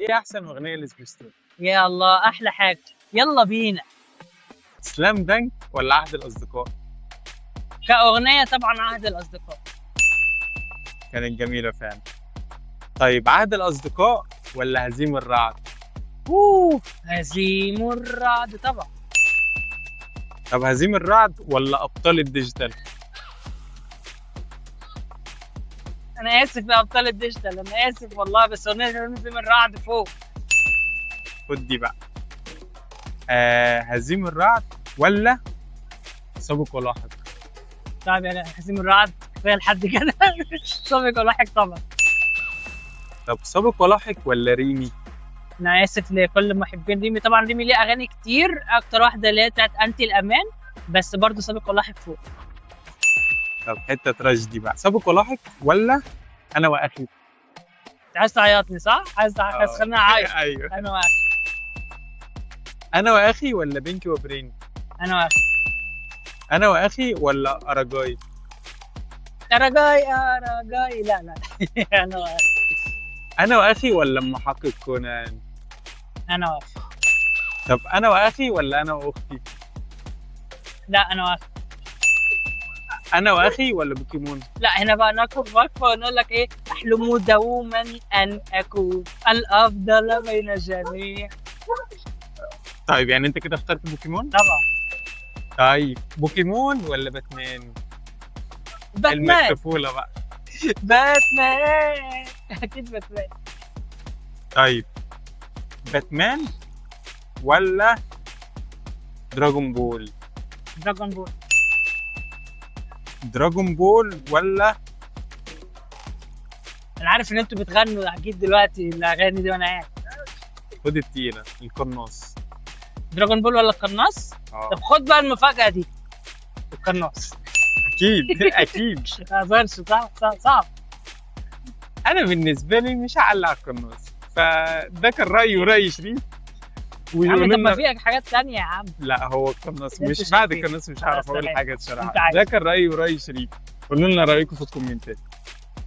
ايه احسن اغنية لسبيستون؟ يا الله، احلى حاجه، يلا بينا. سلام دانك ولا عهد الاصدقاء؟ كاغنيه طبعا عهد الاصدقاء. كانت جميلة فعلا. طيب عهد الاصدقاء ولا هزيم الرعد؟ اوه، هزيم الرعد طبعا. طب هزيم الرعد ولا ابطال ال digital؟ انا اسف يا ابطال ال digital، انا اسف والله، بس اغنية هزيم الرعد فوق. خد دي بقى. هزيم الرعد ولا سابق ولاحق؟ طيب يعني هزيم الرعد كفاية لحد كده. سابق ولاحق طبعا. طب سابق ولاحق ولا ريمي؟ انا اسف لكل محبين ريمي، طبعا ريمي ليه اغاني كتير، اكتر واحدة اللي هي بتاعت انتي الامان، بس برضه سابق ولاحق فوق. طب حتة تراجيدي بقى، سابق ولاحق ولا انا واخي؟ انت عايز تعيطني صح؟ عايز تخليني اعيط. ايوه. انا واخي. انا واخي ولا بينكي وبرين؟ انا واخي. انا واخي ولا اراجاي؟ اراجاي اراجاي، لا لا. انا واخي. انا واخي ولا محقق كونان؟ انا واخي. طب انا واخي ولا انا واختي؟ لا انا واخي. انا واخي ولا بوكيمون؟ لا هنا بقى ناخد وقفه ونقول لك ايه، احلم دوما ان اكون الافضل بين الجميع. طيب يعني انت كده اخترت بوكيمون؟ طبعا. طيب بوكيمون ولا باتمان؟ باتمان. الطفولة بقى. باتمان اكيد باتمان. طيب باتمان ولا دراجون بول؟ دراجون بول. دراجون بول ولا انا عارف ان انتوا بتغنوا اكيد دلوقتي الاغاني دي وانا قاعد. خد التقيله، القناص. دراجون بول ولا القناص؟ طب خد بقى المفاجاة دي، القناص. اكيد اكيد. ما اقدرش، صعب صعب صعب. انا بالنسبة لي مش هعلق على القناص، فده كان رايي وراي شريف. يا عم طب ما ويقولوا في حاجات تانية يا عم. لا هو القناص، انت مش بعد شايف. القناص مش هعرف اقول خلاص، حاجة الصراحة. انت عايز. ده كان رايي وراي شريف. قولوا لنا رايكم في الكومنتات.